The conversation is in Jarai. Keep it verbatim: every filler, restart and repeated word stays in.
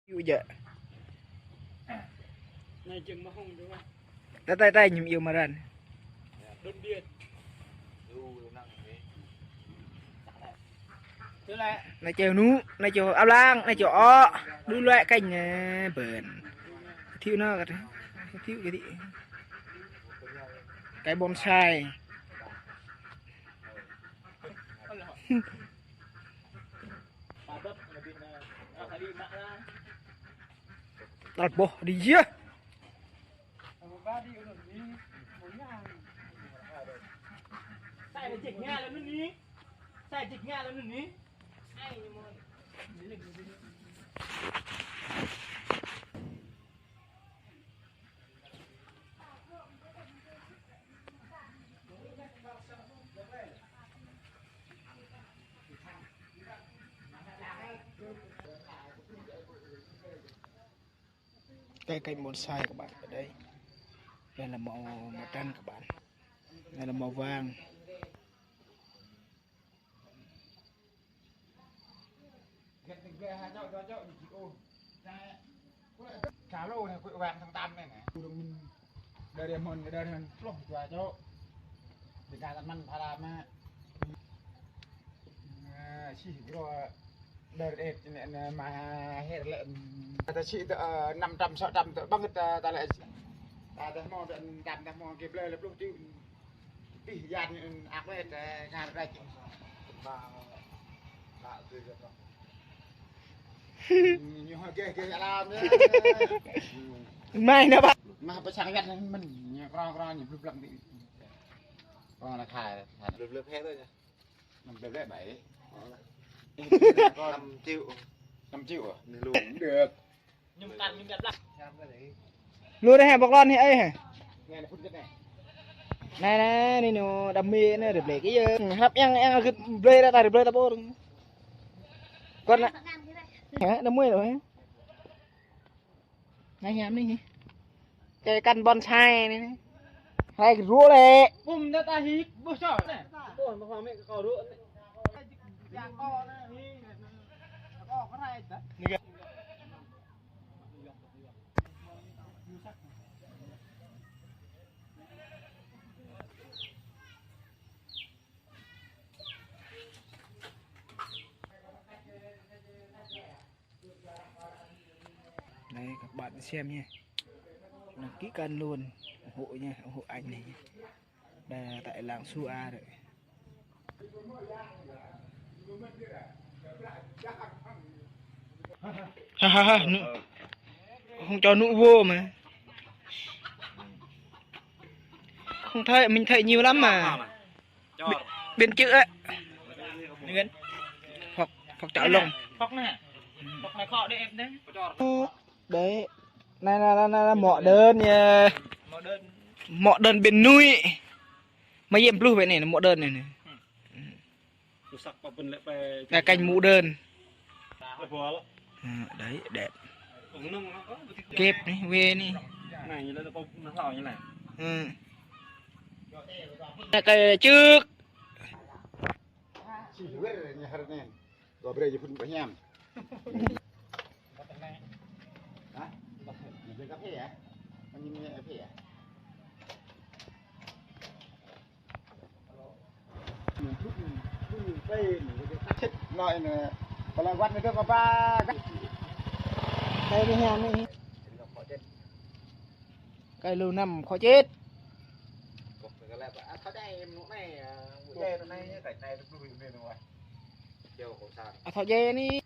Yu jă. Anai jing mơhŭng dơ̆ng. Tơtai tai ñum iu mơran. Đơn điền. Anai čeo nu, anai čeo ap lang, anai čeo ôk. Đu lĕ kanh anai bơn. Thiu anai kơ. Thiu kơ thiu. Kơi bonsai. Tal boh đi yơh. Cái cành bonsai các bạn ở đây. Đây là màu, màu trắng các bạn. Đây là màu vàng. Gĕt anai gĕt ha čô, čô, čô, ñu čih ôh. Ča lô anai kuih wang sang tam anai nè. Đơ̆ rơmon, đơ̆ rơmon pluh čua čô. Đơ̆ ka tơmăn pha la mă. Sih gro đơ̆ ĕp anai nè ma hĕr lĕ. Ta sih tơ năm trăm, sáu trăm tơ băng ta, ta lĕ. Ta tơ hmâo tơ năm trăm, ta hmâo kơ blơi lĕ pluh triệu. Pih yan ăk lĕ tơ ngar rĕč. Ñu hơ geh geh alam yơh. Mai nă bă. Mă pơsang yan mơ̆n ñu krong krong ñu blŭp blăk đi. Krong anai khai. Blŭp blŭp hĕ tơ ñu. Năm blŭp lĕ bảy. Năm triệu. Năm triệu à? Nư lu. Được. Lu anai hă, bok lon hă, ơi hă? Anai, anai, anai, ñu đam mê anai, rơblơi kơ yơh. Hăp yang, yang gưt blơi ra ta, rơblơi ta bor. Kon anai. Hă, đam mê lu hă? Anai hiam anai hă? Kơi căn bonsai anai, anai. Hai rô lĕ. Bum anai ta hik, bơh čô anai. Bơh, bơh, mă kơ rô anai. Đây, các bạn xem nhé. Đăng ký kênh luôn, ủng hộ nhé, ủng hộ anh này nhé. Đây, tại làng Su A đấy. Ha, ha, ha, nụ. Không cho nụ vô mà. Không thấy, mình thấy nhiều lắm mà. Bi-, biên chữ ấy. Hoặc, hoặc chợ lông. Hoặc nè. Hoặc nè, khó để em đấy. Đấy. Anai, anai, anai, anai, mŏ đơn nha. Mŏ đơn. Mŏ đơn bên núi. Mă yem pluh wĕ anai, mŏ đơn anai, anai. Anai cành mŏ đơn. Ờ, đấy, đẹp. Kep anai, wĕ anai. Anai cành trước. Gua beri aja pun banyak. Hah? Beli kafe ya? Minum kafe ya? Nói nè, pala quát nữa đó, papa. Đây đi ha, anai. Kơi lu năm khó chết. À, thọ dê anai.